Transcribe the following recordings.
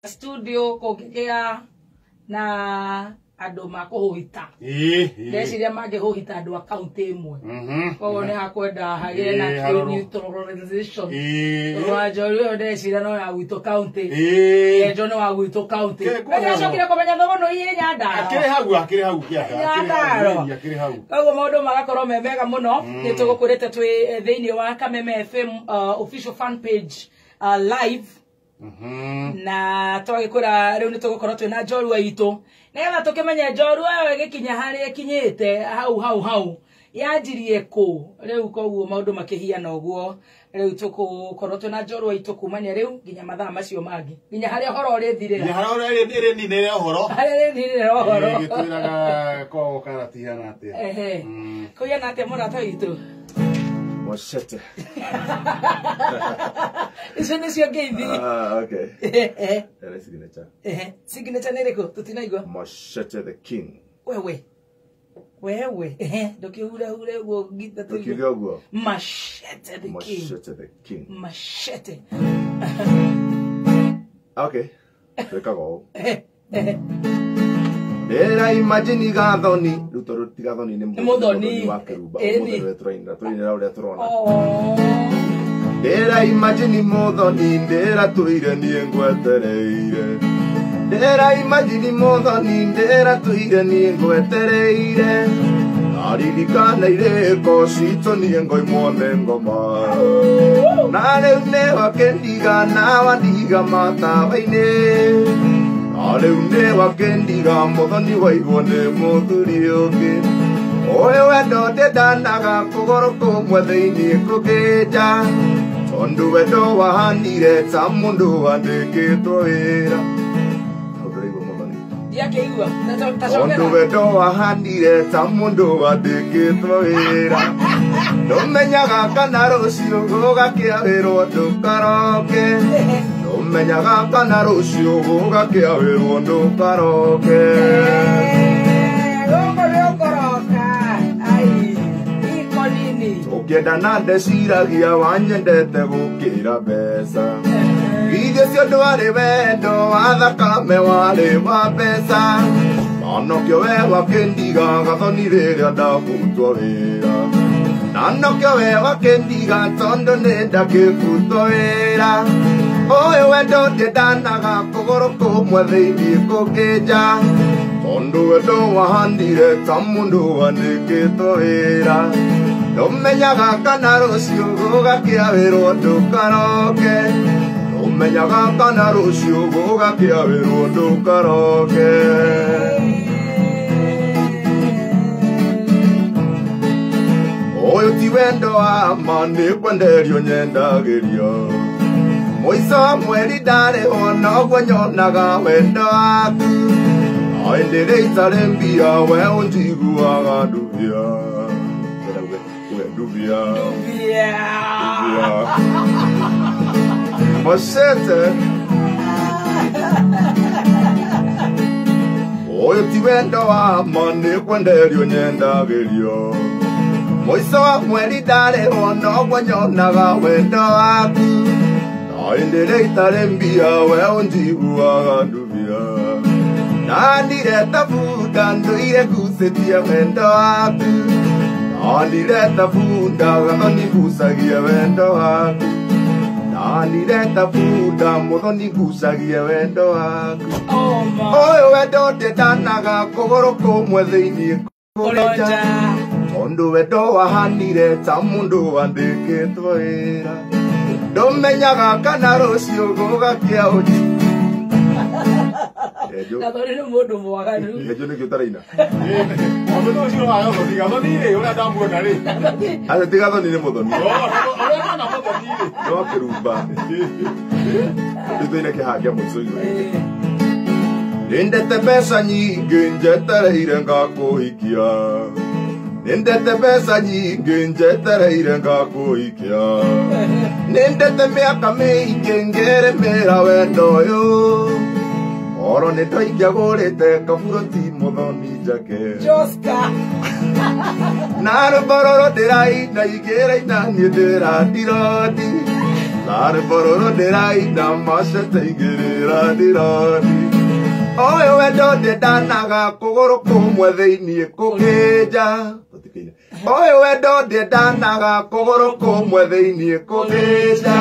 Studio kũngĩgĩa na andũ makũhũhita. Ndeciria mangĩhũhita andũ a kaunti ĩmwe. Koguo nĩ hakwenda hagĩe na neutralization. Wa njorua ĩyo ndeciria no ya gwitũ kaunti. Enjo nĩ wa gwitũ kaunti. Ndĩracokire kũmenya thogono ĩ Nyandarua. Akĩrĩ hau, akĩrĩ hau kĩanda. Nyandarua. Akĩrĩ hau. Koguo maũndũ magakorwo me mega mũno. Nĩ tũgũkwĩrĩte twĩ thĩinĩ wa Kameme FM official fan page live. Na twagĩkwĩra rĩu nĩ tũgũkorwo twĩna njorua itũ nĩgetha tũkĩmenye njorua ĩyo ĩgĩkinya harĩa ĩkinyĩte hau hau hau yanjirie kũ rĩu. Koguo maũndũ makĩhiana ũguo rĩu tũgũkorwo twĩna njorua itũ kumania rĩu nginya mathaa macio mangĩ nginya harĩa ũhoro ũrĩthirĩra. Nginya harĩa ĩrĩninĩre ũhoro. Harĩa ĩrĩninĩra ũhoro. Gĩtwĩraga ko karati ihana atĩa. Ehe. Kũhiana atĩa mũrata witũ? Machete. Icio nĩcio ngeithi. Ah, okay. Ere signature. Ehe. Signature nĩ ĩrĩkũ? Tũtinaigua. Machete the king. Wewe. Wewe. Ehe. Ndũkĩhure hure ũguo ngita tũigue. Tukiuge ũguo. Machete the king. Machete the king. Machete. Okay. Twĩkaga ũũ. Ehe. Ehe. Ndĩra imagine gathoni. Rĩu tondũ ti gathoni nĩ Nĩ mũthoni. wa kĩrumba. Ĩni. Ũmũthĩ nĩwe tũrainĩra. Tũrainĩra ũrĩa tũrona. Oh. Ndĩra imagine mũthoni ndĩra tũire niĩ ngwetereire. Ndĩra imagine mũthoni ndĩra tũire niĩ ngwetereire. Naririkana irĩko citũ niĩ ngoimwo nĩ ngoma. Na rĩu nĩ wakĩndiga na wandiga matawa-inĩ. Na rĩu nĩ wakĩndiga mũthoni waigwo nĩ mũthuri ũngĩ. Ũyũ wendo ndĩndanaga kũgũrũ kũmwe thĩinĩ kũngĩ nja. Tondũ wendo wahanire ta mũndũ wandĩkĩtwo wĩra. Hau ndũraigua mũthoni. Ndiakĩigua. Ta Tondũ cokera. wendo wahanire ta mũndũ wandĩkĩtwo wĩra. Ndũmenyaga kana rũciũ gũgakĩa wĩrwo ndũkaroke. Ndũmenyaga kana rũciũ gũgakĩa wĩrwo ndũkaroke. Gũkũ nĩ ũkũroka. Ai. Iko nini. Ũkĩendana ndeciragia wanyendete gũkĩra mbeca. Githĩ ũcio ndwarĩ wendo wa thakame warĩ wa mbeca. Na nokĩo we wakĩndiga gathoni rĩrĩa ndabutwo wĩra. Na nokĩo we wakĩndiga tondũ nĩ ndakĩbutwo wĩra. Ũyũ wendo ndĩndanaga kũgũrũ kũmwe thĩinĩ kũngĩ nja. Tondũ wendo wahanire ta mũndũ wandĩkĩtwo wĩra. Ndũmenyaga kana rũciũ gũgakĩa wĩrwo ndũkaroke. Ndũmenyaga kana rũciũ gũgakĩa wĩrwo ndũkaroke. Ũyũ ti wendo wa ma nĩ kwenderio nyendagĩrio. Mũico wa mweri ndarĩhwo noguo nyonaga wendo waku. Na hĩndĩ ĩrĩa itarĩ mbia we ũnjiguaga ndubia. Ndĩrauga uge ndubia. Ndubia. Ndubia. Machete. Ũyũ ti wendo wa ma nĩ kwenderio nyendagĩrio. Mũico wa mweri ndarĩhwo noguo nyonaga wendo waku. Na hĩndĩ ĩrĩa itarĩ mbia we ũnjiguaga ndubia. Ndanire ta bunda ndũire ngucĩtie wendo waku. Ndanire ta bunda gathoni ngucagie wendo waku. Ndanire ta bunda mũthoni ngucagie wendo waku. Oh my. Ũyũ wendo ndĩndanaga kũgũrũ kũmwe thĩinĩ kũngĩ nja. Kũronja. Tondũ wendo wahanire ta mũndũ wandĩkĩtwo wĩra. Ndũmenyaga kana rũciũ gũgakĩa ũnji. Enjo. Gathoni nĩ mũndũ mwaganu. Enjo nĩkĩ ũtaraina? Mũthoni ũcio wa gathoni, gathoni rĩ, ũrĩa ndamuona rĩ. Acio ti gathoni nĩ mũthoni. Ũrĩa ndona mũthoni rĩ. No kĩrumba. Rĩu tũine kĩhaha kĩa mũico-inĩ. Nĩndete mbeca nyingĩ njetereire ngakũhikia. Nĩndete mbeca nyingĩ njetereire ngakũhikia. Nĩndete mĩaka mĩingĩ ngĩrĩmĩra wendo ũyũ. Oro nĩ ndoingĩagũrĩte kaburoti mũthoni njake. Joska. Na rũmbo rũrũ ndĩraina ingĩraina niĩ ndĩrandirondi. Na rwĩmbo rũrũ ndĩraina macete igĩrĩra ndironi. Ũyũ wendo ndendanaga kũgũrũ kũmwe thĩiniĩ kũngĩnja. Ũyũ wendo ndendanaga kũgũrũ kũmwe thĩiniĩ kũngĩnja.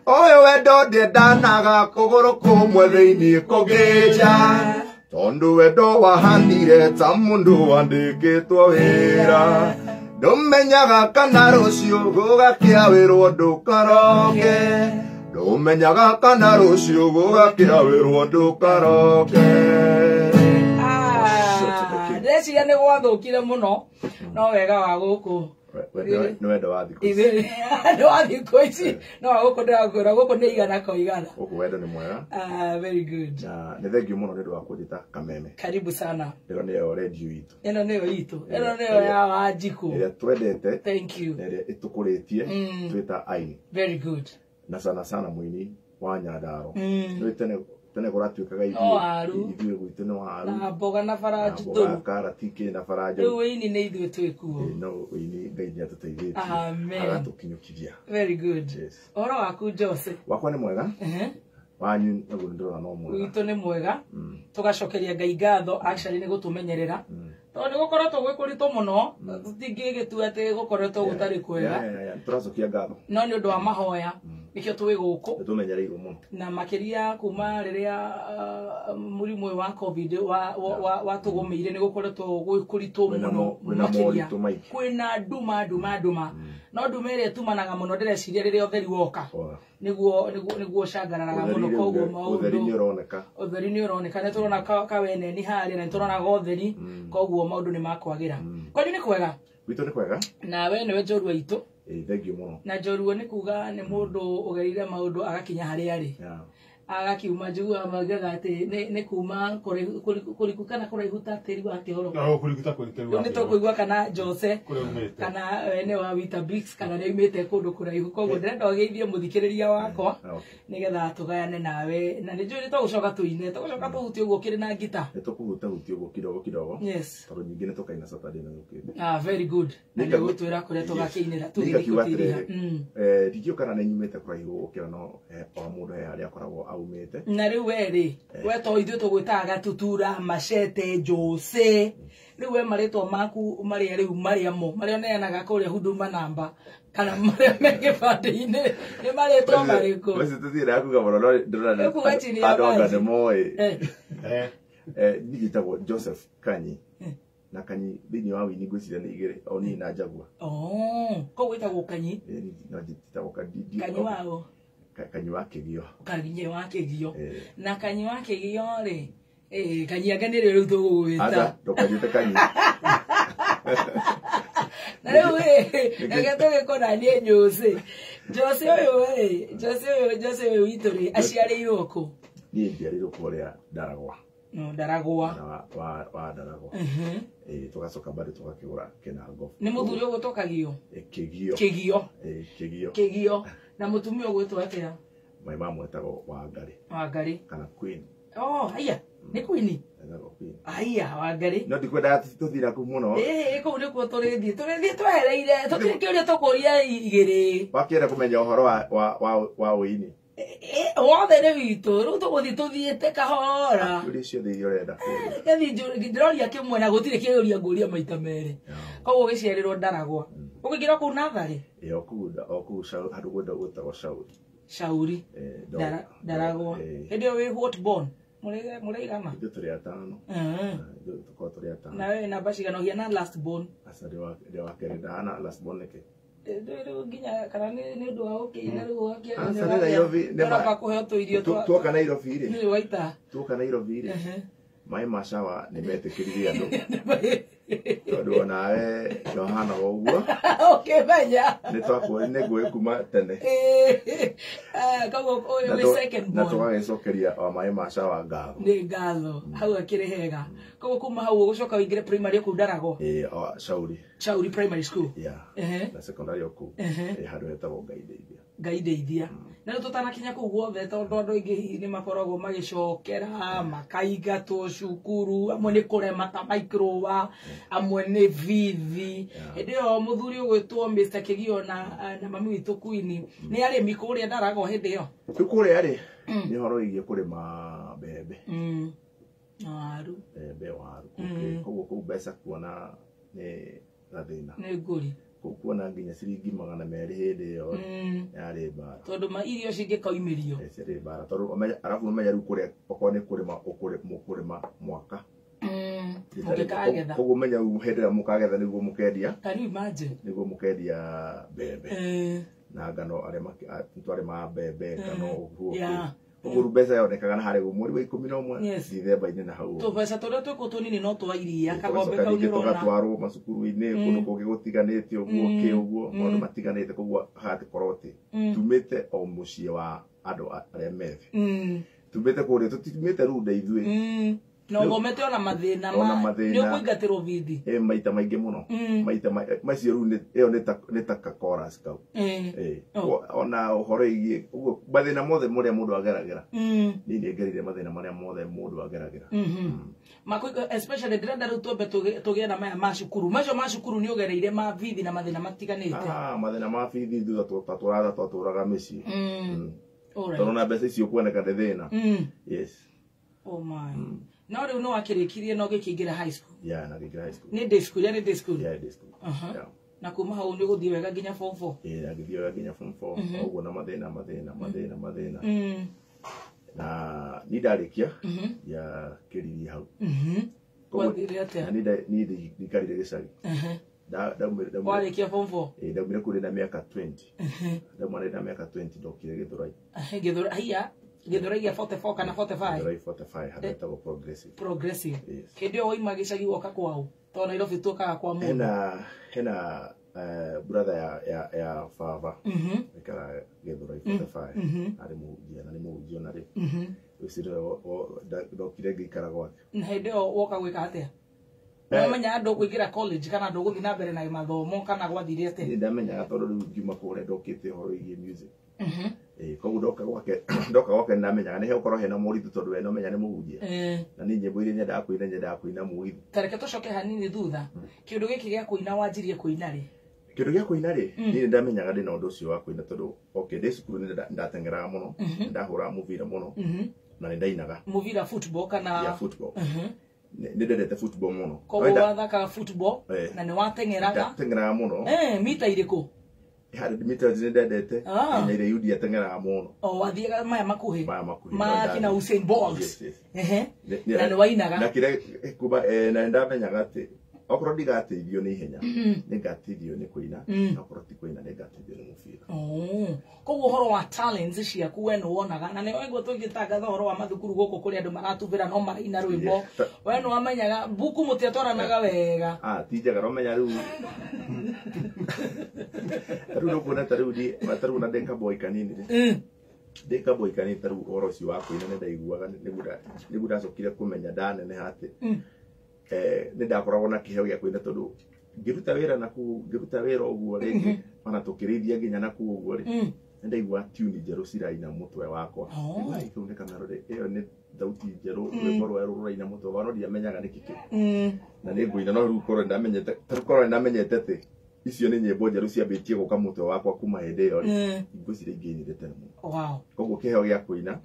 Ũyũ wendo ndendanaga kũgũrũ kũmwe thĩiniĩ kũngĩnja. Tondũ wendo wahanire ta mũndũ wandĩkĩtwo wĩra. Ndũmenyaga kana rũciũ gũgakĩa wĩrwo ndũkaroke. Ndũmenyaga kana rũciũ gũgakĩa wĩrwo ndũkaroke. Ndĩreciria nĩ gwathũkire mũno no wega wa gũkũ. Nĩ wendo wa thikũ ici. Nĩ wa thikũ ici. No wa gũkũ ndĩrakwĩra gũkũ nĩ igana kwa igana. Gũkũ wendo nĩ mwega. Very good. Na nĩ thengiũ mũno nĩ ũndũ wa kũnjĩta Kameme. Karibu sana. Ĩno nĩyo radio itũ. Ĩno nĩyo itũ. Ĩno nĩyo ya Wanjikũ. Ĩrĩa twendete. Thank you. Na ĩrĩa ĩtũkũrĩtie twĩta aini. Very good. Na sana sana mũini wa Nyandarua. Nĩ tene kũratuĩkaga ithuĩ gwitũ nĩ waru. Na mboga na bara njũru. Karati kĩ na bara njũru. Rĩu ũini nĩ ithuĩ twĩkuo. No ũini Ngai nĩ atũteithĩtie. Amen. Agatũkinyũkithia. Very good. Ũhoro waku Jose? Wakwa nĩ mwega. Wanyu naguo nĩ ndĩrona no mwega. Witũ nĩ mwega. Tũgacokeria Ngai ngatho actually nĩ gũtũmenyerera. Tondũ nĩ gũkoretwo gwĩ kũritũ mũno, tũtingĩgĩtua atĩ gũkoretwo gũtarĩ kwega. Tũracokia ngatho. No nĩ ũndũ wa mahoya nĩkĩo twĩ gũkũ. Nĩtũmenyereirwo mũno. Na makĩria kuma rĩrĩa mũrimũ ũyũ wa COVID watũgũmĩire nĩ gũkoretwo gwĩ kũritũ mũno makĩria. Kwĩna nduma nduma nduma. No nduma ĩrĩa ĩtumanaga mũno ndĩreciria rĩrĩa ũtheri woka. Nĩguo ũcangararaga mũno koguo maũndũ. Ũtheri nĩ ũroneka. Ũtheri nĩ ũroneka. Nĩ tũrona kaweneni harĩa na nĩ tũrona gotheri koguo maũndũ nĩ makwagĩra. Kwanyu nĩ kwega? Gwitũ nĩ kwega. Na we nĩwe njorua itũ. Thengiũ mũno. Na njorua nĩ kuga nĩ mũndũ ũgereire maũndũ agakinya harĩa arĩ. Agakiuma njiguaga maugaga atĩ nĩ kuma kũriku kana kũraihu ta tĩri wa kĩhoro. No kũriku ta tĩri wa kĩhoro. Nĩ tũkũigua kana Jose kana we wa Weetabix kana nĩ aumĩte kũndũ kũraihu. Koguo ndĩrenda ũgeithie mũthikĩrĩria wakwa nĩgetha tũgayane nawe. Na nĩ njũĩ nĩ tũgũcoka tũine, tũgũcoka tũhutie ũguo kĩrĩ na ngita. Nĩ tũkũhutahutia ũguo kidogo kidogo. Yes. Tondũ nyingĩ nĩ tũkaina Saturday na yũkĩte. Very good. Na nĩ ũgũtwĩra kũrĩa tũgakĩinĩra tũgĩthiĩ gũtiriha. Ndingĩũĩ kana nĩ nyumĩte kũraihu gũkĩra no o mũndũ he harĩa akoragwo aumĩte. Na rĩu we rĩ, we to ithuĩ tũgwĩtaga Gatutura, Machete, Jose. Rĩu we marĩtwa maku marĩa rĩu marĩa mo, marĩa ũneanaga kũrĩa Huduma Namba kana marĩa me kĩbandĩ-inĩ nĩ marĩtwa marĩkũ? Macio tũthiĩ kuga mũno no ndĩrona andũ anga nĩ moĩ. Niĩ njĩtagwo Joseph Kanyi. Na Kanyi thĩinĩ wa wĩini ngwĩciria nĩ igĩrĩ, o niĩ na Njagua. Koguo wĩtagwo Kanyi? No njĩtagwo Kanyi. Kanyi wa ũ? Kanyi wa Kĩgio. Kanyi wa Kĩgio. Na Kanyi wa Kĩgio rĩ, Kanyi anga nĩrĩo rĩu tũgũgwĩta. Aca, ndũkanjĩte Kanyi. Na rĩu ĩ, reke tũgĩkonanie Jose. Jose ũyũ rĩ, Jose ũyũ witũ rĩ, aciarĩirwo kũ? Niĩ njiarĩirwo kũrĩa Ndaragwa. Ndaragwa. Wa Ndaragwa. Tũgacoka bado tũgakĩgũra Kĩnango. Nĩ mũthuri ũgwĩtwo Kagio? Kĩgio. Kĩgio. Kĩgio. Kĩgio. Na mũtumia ũgwĩtwo atĩa? My mom etagwo Wangari. Wangari. Kana Queen. Oh, haiya, nĩ Queen? Etagwo Queen. Haiya, Wangari. No ndikwendaga tũthiĩ naku mũno. Kũu nĩkuo tũrĩthiĩ. Tũrĩthiĩ twereire. Tũtirĩ kĩũria tũkũria igĩrĩ. Wakĩenda kũmenya ũhoro wa ũini? Wothe nĩ witũ. Rĩu tũgũthiĩ tũthiĩte kahora. Kĩũria ciothe iria ũrenda kũũria. Ngathiĩ ndĩroria kĩmwe na gũtirĩ kĩũria ngũria maita merĩ. Koguo ũgĩciarĩrwo Ndaragwa. Ũkĩingĩra kũu natharĩ? Ĩĩ, o kũu handũ gwĩtagwo Shauri. Shauri. Ndaragwa. Hĩndĩ ĩyo wĩ what born? Mũrĩigana? Ithuĩ tũrĩ atano. Ithuĩ tũkoragwo tũrĩ atano. Na we namba cigana ũhiana last born? Aca ndĩ wa kerĩ, ndahana last born nĩkĩ? Rĩu nginya kana nĩ ũndũ wa gũkĩina rĩu ũgakĩaria Aca, nĩ Nairobi, nĩ ma- ũramba kũheo tũirio twa Tuoka Nairobi rĩ. Nĩ waita. Tuoka Nairobi rĩ. Maĩ ma shawa nĩ metĩkĩririe andũ. Tondũ onawe ndohanaga ũguo. Ũkĩmenya. Nĩ twakuonire ngũĩ kuma tene. Koguo ũyũ wĩ second Na born. tũgagĩcokeria o maĩ ma shawa ngatho. Nĩ ngatho. Hau akĩrĩ hega. Koguo kuma hau ũgũcoka ũingĩre primary kũu Ndaragwa. Ĩĩ, o Shauri. Shauri primary school. Yeah. Na secondary o kũu. Handũ hetagwo Ngai Ndeithia. Ngai Ndeithia. Na rĩu tũtanakinya kũu guothe tondũ andũ aingĩ hihi nĩ makoragwo magĩcokera makaingatwo cukuru, amwe nĩ kũrema ta microwa. Amwe nĩ bithi. Hĩndĩ ĩyo mũthuri ũgwĩtwo Mr. Kĩgio na mami witũ Queen nĩ arĩmi kũrĩa Ndaragwa hĩndĩ ĩyo. Rĩu kũrĩa rĩ nĩ ũhoro wĩgiĩ kũrĩma mbembe. Na waru. Mbembe, waru. Koguo kũu mbeca kuona nĩ gathĩna. Nĩ ngũri. Kũu kuona nginya ciringi 200 hĩndĩ ĩyo yarĩ mbara. Tondũ ma irio cingĩkoimĩrio. Ciarĩ mbara tondũ arabu ũmenya rĩu kũrĩa okorwo nĩ kũrĩma mũkũrĩma mwaka. Mũngĩkagetha. Koguo ũmenya rĩu hĩndĩ ĩrĩa mũkagetha nĩguo mũkendia. Can you imagine? Nĩguo mũkendia mbembe. Na ngano arĩa twarĩmaga mbembe ngano ũguo. Ũguo mbeca yonekaga na harĩa mweri wa 11 Dithemba-inĩ na hau. Tũbeca tũrĩa twĩkwo tũnini no twa iria kagombe kau nĩ ũrona. Tũgatwarwo macukuru-inĩ kũndũ kũngĩ gũtiganĩte ũguo kĩ ũguo maũndũ matiganĩte koguo hatikorwo atĩ tumĩte o mũciĩ wa andũ arĩa methĩ. Tumĩte kũrĩa tũtiumĩte runda ithuĩ. Na ũthomete ona mathĩna ma nĩ ũkũingatĩrwo bithi. Maita maingĩ mũno. Maita macio rĩu ĩyo nĩ ta ka chorus kau. Ona ũhoro wĩgiĩ ũguo mathĩna mothe marĩa mũndũ ageragĩra. Niĩ nĩ ngereire mathĩna marĩa mothe mũndũ ageragĩra. Especially ndĩrenda rĩu twambe tũgĩe na maya ma cukuru. Macio ma cukuru nĩ ũgereire ma bithi na mathĩna matiganĩte. Mathĩna ma bithi thutha twatũraga twatũraga mĩciĩ. Tondũ na mbeca icio kuoneka nĩ thĩna. Yes. Oh my. No rĩu no wakĩrĩkirie na ũgĩkĩingĩra high school. Yeah, na ngĩingĩra high school. Nĩ day school, yarĩ day school. Yeah, day school. Yeah. Na kuma hau nĩ ũgũthiĩ wega nginya form 4. Yeah, ngĩthiĩ wega nginya form 4. Ũguo na mathĩna mathĩna mathĩna mathĩna. Na ni ndarĩkia ya kĩririe hau. Gwathire atĩa? Na ni ndikarire gĩcagi. Warĩkia form 4? Ndaumire kũrĩ na mĩaka 20. Ndauma na mĩaka 20 ndokire Gĩthũrai. Gĩthũrai hiya. Gĩthũrai ya 44 kana 45? Gĩthũrai 45 handũ hetagwo Progressive. Progressive. Hĩndĩ ĩyo wauma gĩcagi woka kwao? Tondũ Nairobi tũkaga kwa mũndũ. Hena brother ya baba. Aikaraga Gĩthũrai 45. Arĩ mũhunjia na nĩ mũhunjia ona rĩu. Ũcio ndokire ngĩikara gwake. Na hĩndĩ ĩyo woka gwĩka atĩa? Wamenya andũ kũingĩra college kana andũ gũthiĩ na mbere na mathomo kana gwathire atĩa? Nĩ ndamenyaga tondũ rĩu ngiuma kũrĩa ndokĩte ũhoro wĩgiĩ music. Koguo ndoka gwake nĩndamenyaga nĩ hegũkorwo hena mũritũ tondũ we nĩũmenya nĩ mũhunjia. Na niĩ nyĩmbo iria nyendaga kũina nyendaga kũina mũgithi. Ta reke tũcoke hanini thutha. Kĩũndũ gĩkĩ gĩa kũina wanjirie kũina rĩ? Kĩndũ gĩa kũina rĩ, niĩ nĩndamenyaga ndĩna ũndũ ũcio wa kũina tondũ okay ndĩ cukuru nĩndateng'eraga mũno, nĩndahũraga mũbira mũno na nĩndainaga. Mũbira football kana? Yeah, football. Nĩndendete football mũno. Koguo wathakaga football na nĩwateng'eraga? Ndateng'eraga mũno. Mita irĩkũ? 100 meters nĩndendete. Nginya iria yudi ateng'eraga mũno. O wathiaga maya makuhĩ? Maya makuhĩ. Ma kina Usain Bolt. Yes, yes. Na nĩwainaga? Na kĩrĩa kuma na nĩndamenyaga atĩ okorwo ndigateithio nĩ ihenya, nĩngateithio nĩ kũina, na okorwo ti kũina nĩngateithio nĩ mũbira. Koguo ũhoro wa talents ciaku we nĩwonaga, na nĩwaigua tũgĩtangatha ũhoro wa mathukuru gũkũ kũrĩa andũ maratubĩra no maraina rwĩmbo. We nĩwamenyaga mbuku mũtiatwaranaga wega. Ti njega, ũramenya rĩu. Rĩu nĩũkuona ta rĩu ta rĩu na ndĩ kaboi kanini rĩ. Ndĩ kaboi kanini ta rĩu ũhoro ũcio wa kũina nĩndaiguaga nĩguo ndacokire kũmenya ndaneneha atĩ nĩndakoragwo na kĩheo gĩa kũina tondũ ngĩruta wĩra nakũu, ngĩruta wĩra ũguo rĩngĩ ona tũkĩrĩithia nginya nakũu ũguo rĩ, nĩndaigua tune njerũ ciraina mũtwe wakwa. Kĩu nĩ kamero rĩ, ĩyo nĩ thauti njerũ, rwĩmbo rwerũ rũraina mũtwe wakwa, no ndiamenyaga nĩkĩ kĩu. Na nĩngũina no rĩu korwo nĩndamenyete, ta rĩu korwo nĩndamenyete atĩ icio nĩ nyĩmbo njerũ ciambĩtie gũka mũtwe wakwa kuma hĩndĩ ĩyo rĩ, ngwĩciria ingĩinire tene mũno. Koguo kĩheo gĩa kũina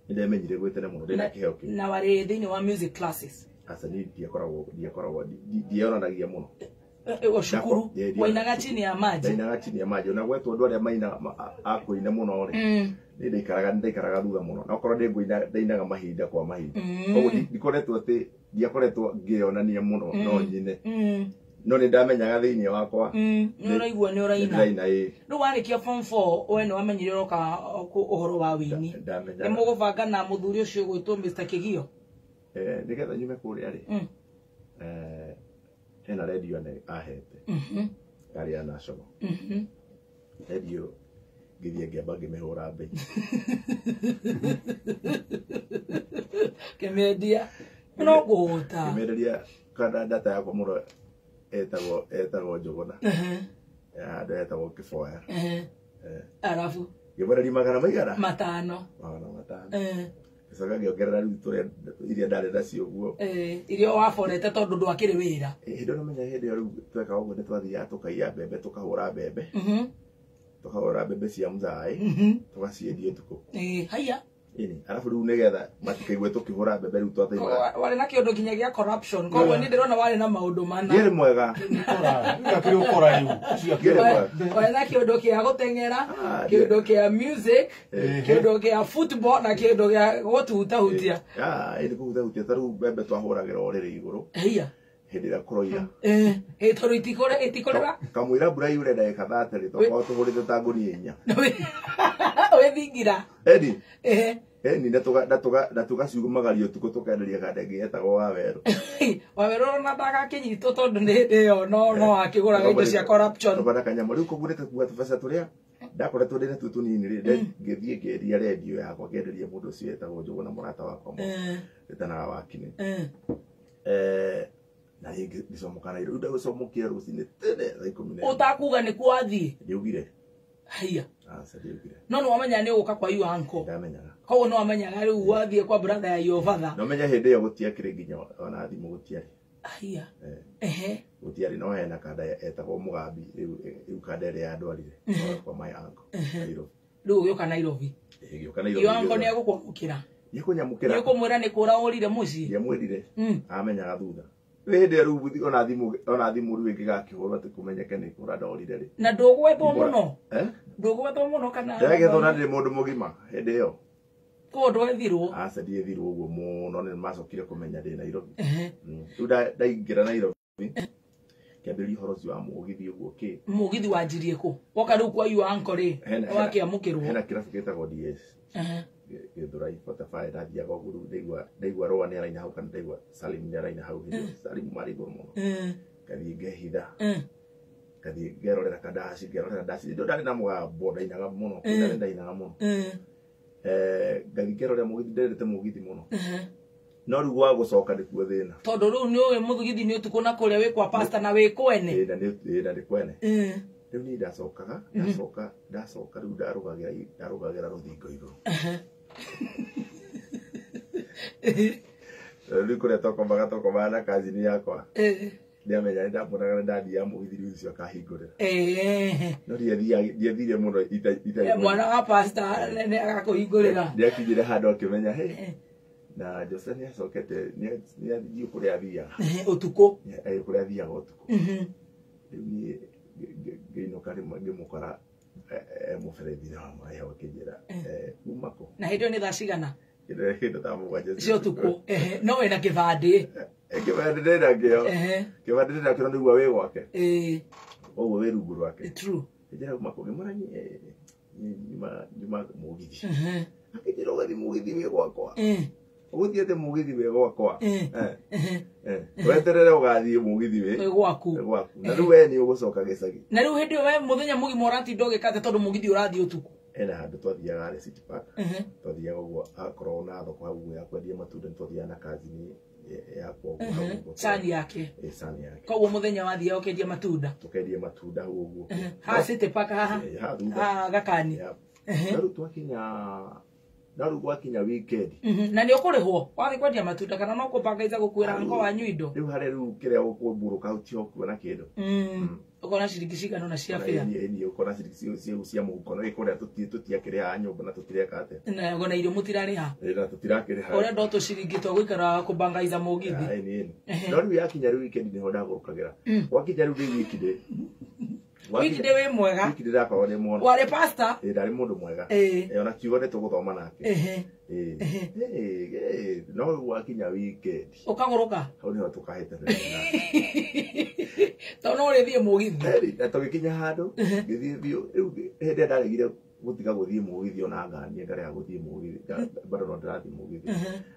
nĩndemenyire gwĩ tene mũno, ndĩna kĩheo kĩu. Na warĩ thĩinĩ wa music classes? Aca niĩ ndiakoragwo ndionanagia mũno. Cukuru wainaga chini ya maji? Ndainaga chini ya maji, ona gwetwo andũ arĩa maina a kũina mũno rĩ, niĩ ndaikaraga thutha mũno, na okorwo ndĩngũina ndainaga mahinda kwa mahinda. Koguo ndikoretwo atĩ ndiakoretwo ngĩonania mũno no nyine. No nĩndamenyaga thĩinĩ wakwa. Nĩũraigua nĩũraina. Nĩndĩraina, ĩĩ. Rĩu warĩkia form 4 we nĩwamenyire ũroka ũhoro wa wĩini. Ndamenyaga. Nĩmũgũbanga na mũthuri ũcio ũgwĩtwo Mr. Kĩgio? Nĩgetha nyume kũrĩa rĩ, hena radio ahete. Yarĩ ya National. Radio ngĩthiĩ ngĩamba ngĩmĩhũra mbei. Kĩmĩendia. No ngũhũta. Ngĩmĩenderia kana data yakwa mũno etagwo Njũgũna. Handũ etagwo Kĩboya. Arabu. Ngĩmwenderia magana maigana? 5. Magana 5. Gĩcoka ngĩongerera rĩu tũrĩa iria ndarĩ nacio ũguo. Iria waborete tondũ ndwakĩrĩ wĩra. Hĩndĩ ĩyo nĩũmenya hĩndĩ ĩyo rĩu twekaga ũguo nĩtwathiaga tũkaiya mbembe tũkahũra mbembe. Tũkahũra mbembe cia mũthaĩ tũgaciendia ũtukũ. Haiya. Ĩni, arabu rĩu nĩgetha matikaigue tũkĩhũra mbembe rĩu twataimaga. Warĩ na kĩũndũ nginya gĩa corruption. Koguo niĩ ndĩrona warĩ na maũndũ mana. Ndiarĩ mwega. Akĩrĩ ũkora rĩu. Ndiarĩ mwega. Warĩ na kĩũndũ kĩa gũteng'era, kĩũndũ kĩa music, kĩũndũ kĩa football na kĩũndũ gĩa gũtutahutia. Ĩni kũhutahutia ta rĩu mbembe twahũragĩra ũrĩrĩ igũrũ. Haiya. Hĩndĩ ĩrĩa kũroira. Tondũ itikũrĩra. Kamũira mbura yure ndagĩka 30 twakorwo tũhũrĩte ta ngũnia 4. Wĩthingira. Ĩni. Ĩni na tũgaciumagaria ũtukũ tũkenderia kandenge getagwo Wawerũ. Wawerũ ona ndagakĩnyitwo tondũ nĩ hĩndĩ ĩyo no akĩgũraga indo cia corruption. Tũgana kanyamũ rĩu koguo nĩtũkuga tũbeca tũrĩa ndakoretwo ndĩ natuo tũnini rĩ, ngĩthiĩ ngĩendia rendio yakwa ngĩenderia mũndũ ũcio wetagwo Njũgũ na mũrata wakwa wĩtanaga Wakini. Na rĩngĩ ngĩcomoka Nairobi. Rĩu ndagũcomokire rũcinĩ tene thaa 11. Ũtakuga nĩ kuo wathiĩ? Ndiaugire. Haiya. Aca ndiaugire. No nĩwamenya nĩ ũgũka kwa your uncle? Ndamenyaga. Koguo nĩwamenyaga rĩu wathiĩ kwa brother ya your father? No menya hĩndĩ ĩyo gũtiakĩrĩ nginya ona thimũ gũtiarĩ. Haiya. Gũtiarĩ no hena kanda etagwo Mũgambi rĩu kanda ĩrĩa yandwarire kwa my uncle Nairobi. Rĩu ũgĩũka Nairobi? Ngĩũka Nairobi. Your uncle nĩegũkwamũkĩra? Nĩekũnyamũkĩra. Nĩũkũmwĩra nĩ kũra ũrire mũciĩ? Ndiamwĩrire. Amenyaga thutha. Hĩndĩ ĩyo rĩu ona thimũ rĩu ĩngĩgakĩhũrwo atĩ kũmenyeke nĩ kũra ndorire rĩ. Na ndũgwethwo mũno? Ndũgwethwo mũno kana? Ndagethwo na ndĩ mũndũ mũgima hĩndĩ ĩyo. Koguo ndwethirwo? Aca ndiethirwo ũguo mũno nĩ macokire kũmenya ndĩ Nairobi. Rĩu ndaingĩra Nairobi kĩambĩrĩria ũhoro ũcio wa mũgithi ũguo kĩ. Mũgithi wanjirie kũ? Woka rĩu kwa your uncle rĩ, wakĩamũkĩrwo? Hena kĩrabu gĩtagwo DS. Gĩthũrai 45 ndathiaga ũguo rĩu ndaigua Rũa nĩaraina hau kana ndaigua Salim nĩaraina hau hĩndĩ ĩyo Salim marĩ igũrũ mũno. Ngathiĩ ngehitha. Ngathiĩ ngerorera kandaci, ngerorera ndaci. Hĩndĩ ĩyo ndarĩ na mũgambo ndainaga mũno, ndarĩ ndainaga mũno. Ngathiĩ ngerorera mũgithi, ndendete mũgithi mũno. No rĩu gwa gũcoka nĩkuo thĩna. Tondũ rĩu nĩũĩ mũgithi nĩ ũtukũ na kũrĩa wĩ kwa pastor na wĩ kwene. Ĩĩ na nĩ kwene. Rĩu niĩ ndacokaga, ndacoka rĩu ndarũgagĩra rũthingo igũrũ. Rĩu kũrĩa twakomaga na kazini yakwa. Ndiamenya nĩndamwonaga nĩndathiaga mũgithi rĩu ũcio akahingũrĩra. No ndiathire mũno itarĩ. Mwana wa pastor nĩ agakũhingũrĩra. Ndiakinyire handũ akĩmenya, hey, na Jose nĩacokete nĩathiĩ kũrĩa athiaga. Ũtukũ. Kũrĩa athiaga ũtukũ. Rĩu niĩ ngĩinũka rĩmwe ngĩmũkora mũberethi-inĩ wa maĩ hau akĩnjĩra, uma kũ? Na hĩndĩ ĩyo nĩ thaa cigana? Kĩndũ thaa 7 cia ũtukũ. No wĩna kĩbandĩ? Kĩbandĩ ndĩ nakĩo. Kĩbandĩ ndĩ nakĩo nĩguo wĩ gwake. Ũguo wĩ rungu rwake. True. Njĩra uma kũ? Ngĩmwĩra niĩ nyuma mũgithi. Akĩnjĩra ũgathiĩ mũgithi wĩ gwakwa. Ũgũthiĩ atĩ mũgithi wĩ gwakwa. Weterere ũgathiĩ mũgithi wĩ gwaku. Na rĩu we nĩ ũgũcoka gĩcagi. Na rĩu hĩndĩ ĩyo we mũthenya mũgima ũratinda ũgĩka atĩa tondũ mũgithi ũrathiĩ ũtukũ? Hena handũ twathiaga harĩa City Park. Twathiaga ũguo akorwo na thoko hau ũguo ya kwendia matunda nĩtwathiaga na kazini yakwa ũguo hau ũguo. Cani yake. Cani yake. Koguo mũthenya wathiaga ũkendia matunda? Tũkendia matunda hau ũguo. Haha City Park haha? Haha thutha. Haha Gakani. Na rĩu twakinya na rĩu gwakinya weekend. Na nĩ ũkũrĩhwo wathiĩ kwendia matunda kana no kũbangaiza gũkuĩra anko wanyu indo? Rĩu harĩa rĩu kĩrĩa ũkũmburũka hau tiho ũkuona kĩndũ. Ũkona ciringi cigana ũna cia fare. Ĩni ũkona ciringi cia mũhuko no ĩkũrĩa tũtiakĩrĩhaga nyũmba na tũtireka atĩa. Na ũkona irio mũtirarĩha. Ĩĩ na tũtirakĩrĩha. Ũrenda o tũciringi twa gũikara kũbangaiza mũgithi. Ĩni ĩni. No rĩu yakinya rĩu weekend nĩho ndagũrũkagĩra. Gwakinya rĩu rĩ weekday. Weekday wĩ mwega. Weekday ndakorwo ndĩ mwana. Warĩ pastor? Ĩĩ ndarĩ mũndũ mwega. Ona kiugo nĩ tũgũthoma nake. No rĩu gwakinya weekend. Ũkagũrũka? Hau nĩho tũkahĩtanĩria. Tondũ no ũrĩthiĩ mũgithi. Na tũgĩkinya handũ, ngĩthiĩ biũ. Rĩu hĩndĩ ĩrĩa ndaregire gũtiga gũthiĩ mũgithi ona nganie ngarega gũthiĩ mũgithi, bado no ndĩrathiĩ mũgithi.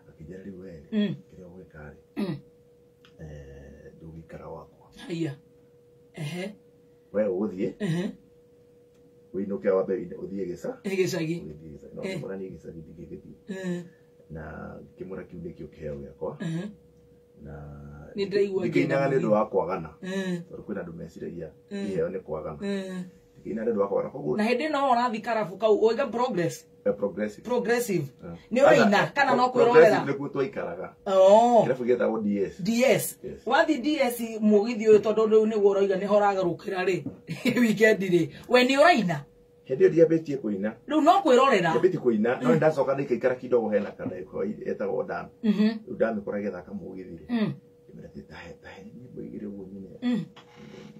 Akĩnjĩra rĩu we rĩ, kĩrĩa ũgwĩka rĩ, ndũgũikara gwakwa. Haiya. We ũgũthiĩ, ũinũke wambe ũthiĩ Gĩcagi. Ũthiĩ gĩcagi. No ngĩmwĩra niĩ gĩcagi ndingĩgĩthiĩ. Na ngĩmwĩra kĩu nĩkĩo kĩheo gĩakwa. Na Nĩ ndĩraigua ndikĩinaga ngĩenda nĩ ũndũ wa kwagana. mũgithi. Tondũ kwĩna andũ meciragia iheo nĩ kwagana. Ngĩkĩina nĩ ũndũ wa kona koguo Na hĩndĩ ĩno ũrathiĩ karabu kau ũiga progressive. Progressive. Nĩ ũraina kana no kwĩrorera? Progressive nĩkuo twaikaraga. Oh. Kĩrabu gĩetagwo DS. DS. Yes. Wathi DS mũgithi ũyũ tondũ rĩu nĩguo ũroiga nĩho ũragarũkĩra rĩ. Weekend rĩ. We nĩ ũraina? Hĩndĩ ĩyo ndiambĩtie kũina. Rĩu no kwĩrorera. Ndiambĩtie kũina, no ndacoka ndaikaikara kidogo hena kana etagwo Dan. Rĩu ndamĩkora ĩgĩthaka mũgithi rĩ. Ngĩmwĩra atĩ tahe nyĩmbo igĩrĩ ũguo nyine.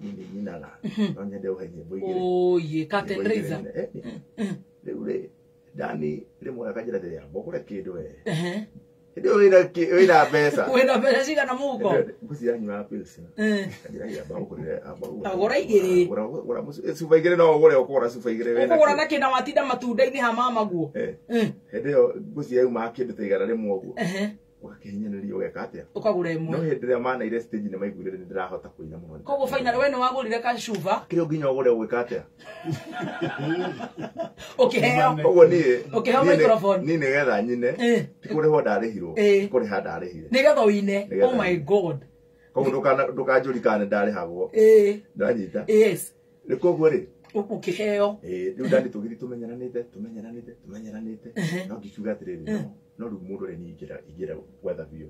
Nyine nyinaga. No nyende ũhe nyĩmbo igĩrĩ. Oye, curtain raiser. Rĩu rĩ, Dani rĩmwe akanjĩra atĩrĩ, amba ũgũre kĩndũ we. Hĩndĩ ĩyo wĩna mbeca. Wĩna mbeca cigana mũhuko? Ngwĩciria nyuaga pills. Kanjĩra amba ũgũrĩre, amba ũgũre. Agũra igĩrĩ. Gũra cuba igĩrĩ no ũgũre, ũkũgũra cuba igĩrĩ wĩna Ũkũgũra kĩ. na kĩna watinda matunda-inĩ ha mama guo. Hĩndĩ ĩyo ngwĩciria yumaga kĩndũ ta 100 ũguo. Ũgakĩhinyanĩria ũgeka atĩa? Ũkagũra ĩmwe. No hĩndĩ ĩrĩa manaire stage nĩ maiguire nĩ ndĩrahota kũina mũno. Koguo finally we nĩ wagũrire kacuba? Kĩrĩa nginya ũgũre ũgwĩka atĩa? Ũkĩheo. Koguo niĩ Ũkĩheo microphone. Niĩ nĩgetha nyine, ti kũrĩhwo ndarĩhirwo, ti kũrĩha ndarĩhire. Nĩgetha ũine. Nĩgetha Oh my nyine. God. Koguo ndũkanjũrikane ndarĩhagwo. Ndanyita. Yes. Rĩu koguo rĩ, Ũkĩheo. Rĩu ndani tũgĩthiĩ tũmenyeranĩte. No ngĩkiuga atĩrĩrĩ, no rĩu mũndũ ũrĩa niĩ ingĩra gwetha biũ.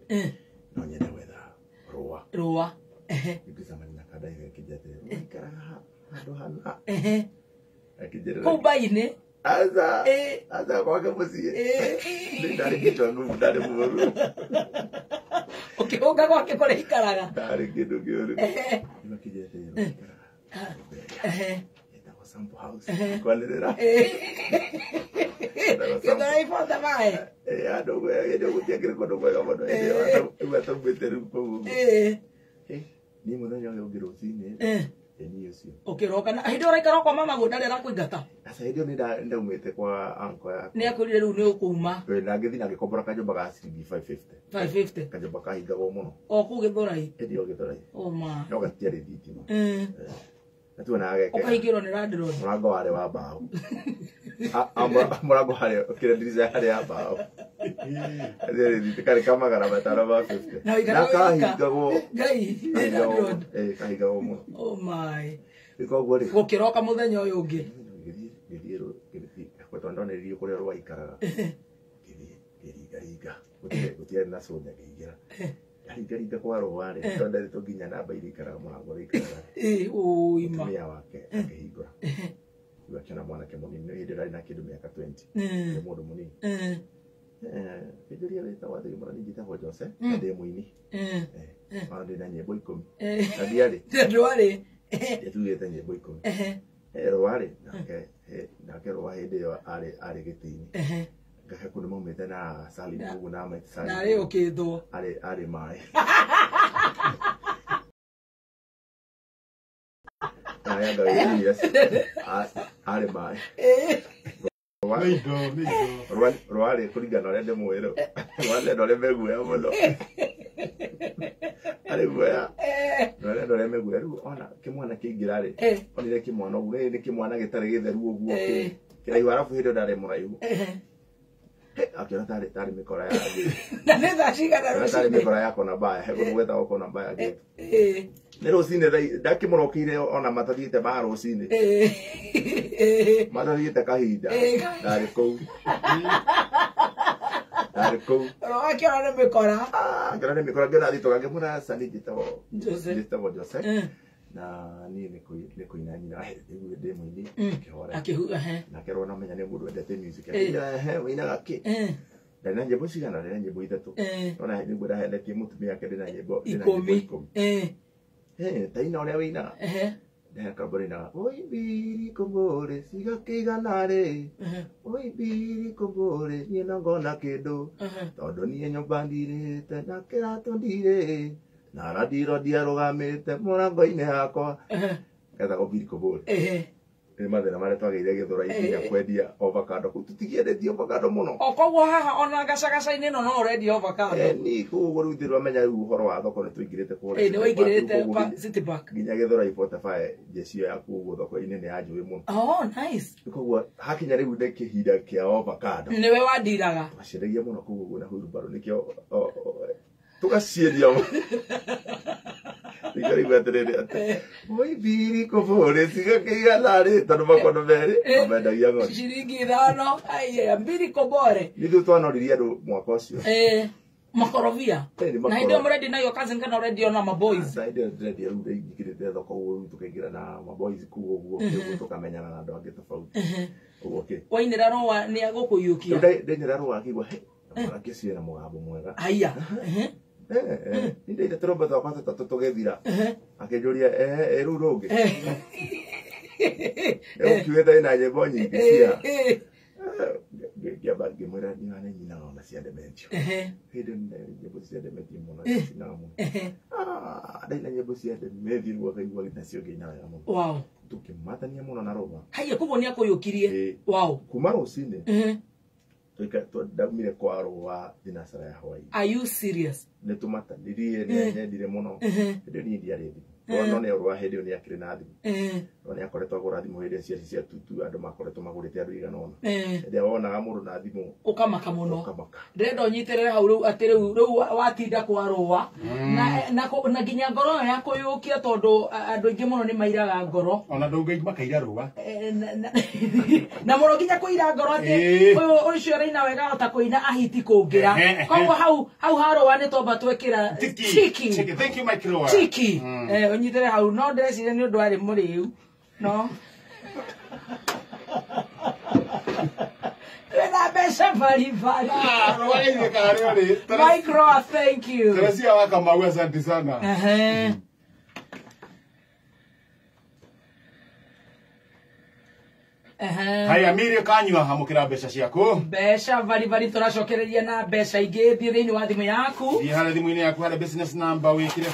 No nyende gwetha rũa. Rũa. Ngĩcemania na kandaiga akĩnjĩra atĩrĩrĩ, ũraikaraga handũ hana. Akĩnjĩra Kũu mbainĩ. Aca. Aca gwake mũciĩ. Nĩ ndarĩ kichwa ngumu, ndarĩ mũru. Ũkĩhũnga gwake kũrĩa ikaraga. Ndarĩ kĩndũ kĩũru. Rĩu akĩnjĩra atĩrĩrĩ, ũraikaraga ĩtagwo Sample House. Kwanĩrĩra. Gĩthũrai bota maĩ. Andũ hĩndĩ ĩyo gũtiakĩrĩ kũndũ kwega mũno. Hĩndĩ ĩyo ataumĩte rĩu kũu ũguo. Niĩ mũthenya ũyũ ũngĩ rũcinĩ, niĩ ũcio. Ũkĩroka na hĩndĩ ĩyo ũraikara kwa mama guo ndarĩ arakũingata. Aca hĩndĩ ĩyo nĩ ndaumĩte kwa uncle yakwa. Nĩ akwĩrire rĩu nĩ ũkuma. Na ngĩthiĩ na ngĩkombora kanyũmba ga ciringi 550. 550. Kanyũmba kahingagwo mũno. O kũu Gĩthũrai. Hĩndĩ ĩyo Gĩthũrai. Oh ma. No gatiarĩ thitima. Natuonaga geke. Ũkahingĩrwo nĩ landlord. Mũrango warĩ wa mbaũ. Mũrango warĩ, kĩrĩa ndirica yarĩ ya mbaũ. Karĩ ka 550. Na ũikaraga Na wika. kahingagwo. Ngai, nĩ landlord. Kahingagwo mũno. Oh my. Rĩu koguo rĩ. Gũkĩroka mũthenya ũyũ ũngĩ. Ngĩthiĩ, tondũ ndoneririo kũrĩa rwaikaraga. Ngĩthiĩ, ngĩringaringa. Gũtiarĩ na soda ngĩingĩra. Ndaringaringa kwa rũa rĩ, tondũ ndarĩtwo nginya namba iria ikaraga mũrango ũrĩa ikaraga. Ũima. Mũtumia wake akĩhingũra. Rĩu akĩona mwanake mũnini, nĩ hĩndĩ ĩrĩa arĩ na kĩndũ mĩaka 20. Nĩ mũndũ mũnini. Ngĩnjũria wĩtagwo atĩa, ngĩmwĩra niĩ njĩtagwo Jose, na ndĩ mũini. Ona ndĩ na nyĩmbo 10. Na ndiarĩ. Ndwarĩ. Ndiatugĩte nyĩmbo 10. Rũa rĩ, nake rũa hĩndĩ ĩyo arĩ gĩtĩ-inĩ. Ngake kũndũ maumĩte na Salim ũguo na Mike Salim. Na arĩ ũkĩthwo. Arĩ maĩ. Arĩ andũ aingĩ, yes. Arĩ maĩ. Nĩ indo. Rũa rĩ kũringana na ũrĩa ndĩmũĩ rĩ, rũa nĩ andũ arĩa me guoya mũno. Arĩ guoya. Rũa nĩ andũ arĩa me guoya. Rĩu ona kĩmwana kĩingĩra rĩ, onire kĩmwana ũguo, nĩ kĩmwana gĩtarĩ gĩtheru ũguo, kĩraihu, arabu hĩndĩ ĩyo ndarĩ mũraihu. Akĩona tarĩ mĩkora ya ngiri. Na nĩ thaa cigana Akĩona tarĩ rũcinĩ? mĩkora ya kona mbaya, he kũndũ gwetagwo kona mbaya ngiri. Nĩ rũcinĩ ndakĩmũrokeire ona matathiĩte ma rũcinĩ. Matathiĩte kahinda. Ndarĩ kũu. Ndarĩ kũu. Rũa akĩona nĩ mĩkora. Akĩona nĩ mĩkora, ngĩona athitũka, ngĩmwĩra aca niĩ njĩtagwo Jose. Njĩtagwo Jose. Na niĩ nĩ kũina nyina, rĩu ndĩ mũini, akĩhorera. Nake rũa namenya nĩ mũndũ wendete music. Akĩnjĩra, ũinaga kĩ? Ndarĩ na nyĩmbo cigana? Ndarĩ na nyĩmbo 3. Ona nĩguo ndahenetie mũtumia wake, ndĩ na nyĩmbo 10. 10. Ta ina ũrĩa wĩinaga. Ndĩna kambo rĩinaga, Oi mbiri kũmbũrĩ, cigakĩigana rĩ. Oi mbiri kũmbũrĩ, niĩ no ngona kĩndũ. Tondũ niĩ nyũmba ndirĩte na kĩratũ ndirĩ. Na randiro ndiarũgamĩte mũrango-inĩ hakwa. Getagwo mbiri kũmbũrĩ. Nĩ mathĩna marĩa twagĩire Gĩthũrai nginya kwendia avocado kũu. Tũtikĩendetie avocado mũno. O koguo haha ona gacagaca-inĩ ĩno no ũrendia avocado. Niĩ kũu ũguo rĩu ndĩramenya rĩu ũhoro wa thoko nĩ tũingĩrĩte kũrĩa. Nĩ waingĩrĩte Kũu City Park. Nginya Gĩthũrai 45 njeci ĩyo ya kũu ũguo thoko-inĩ nĩ yanjũĩ mũno. Oh, nice. Koguo hakinya rĩu nĩ kĩhinda kĩa avocado. Nĩwe wandiraga. Twaciendagia mũno kũu ũguo na wheelbarrow nĩkĩo tũgaciendia mũno. Ngarigwo atĩrĩrĩ atĩ oi mbiri kũbũrĩ cigakĩigana rĩ tondũ makono merĩ mendagia ng'ondu Ciringi 5 aiya mbiri kobore. Nithuĩ twanoririe andũ mwaka ũcio. Makorovia. Nĩ Na hĩndĩ ĩyo mũrendia na your cousin kana ũrendio na maboys? Hĩndĩ ĩyo ndĩrendia rĩu ndĩingĩrĩte thoko ũguo rĩu tũkaingĩra na maboys kũu ũguo ũguo tũkamenyana na andũ angĩ tofauti ũguo kĩ. Wainĩra rũa nĩ agũkũiyũkia. Rĩu ndainĩra rũa akĩigua he mwanake ũcio ena mũgambo mwega. Haiya. Nĩ ndaire tũromba twakwa tũtatũ tũgĩthira akĩnjũria rĩu rũngĩ ũkiugĩte ĩna nyĩmbo nyingĩ cia ngĩamba ngĩmwĩra niĩ nyinaga ona cia Demetio hĩndĩ nyĩmbo cia Demetio mũno cinaga mũno. Ndaina nyĩmbo cia Demetio rĩu akaigua nacio ngĩina wega mũno. Wow. Tũkĩmatania mũno na rũa. Haiya koguo nĩ akũiyũkirie. Wow. Kuma rũcinĩ ndaumire kwa rũa thinacara ya hwaĩ. Are you serious? Nĩ tũmatanirie nĩ anyendire mũno. Hĩndĩ ĩyo niĩ ndiarĩ thimũ. No nĩ rũa hĩndĩ ĩyo nĩ akĩrĩ na thimũ. No nĩ akoretwo agũra thimũ hĩndĩ cia cia tutu andũ makoretwo magũrĩte andũ igana ũna. Hĩndĩ ĩrĩa wonaga mũndũ na thimũ ũkamaka mũno. Ũkamaka. Ndĩrenda ũnyitĩrĩre hau rĩu atĩ rĩu watinda kwa rũa na nginya ngoro ĩyo ya kũyũkia tondũ andũ aingĩ mũno nĩ mairaga ngoro. Ona ndũngĩigua kaira rũa. Na mũno nginya kũira ngoro atĩ ũyũ ũcio ũraina wega ahota kũina ahiti kũngĩra. Koguo hau ha rũa nĩ twamba twekĩra tiki. Thank you Mike Rũa. Tiki. Ũnyitĩre hau no ndĩreciria nĩ ũndũ arĩ mũrĩu. No. Twĩna mbeca baribari. Mike Rũa, thank you. Teresia wa Kamau, asante sana. Haya Miri kanyua hamukira mbeca ciaku. Mbeca baribari tũracokereria na mbeca ingĩ thiĩ thĩinĩ wa thimũ yaku. Thiĩ harĩa thimũ-inĩ yaku harĩa business number wĩkĩre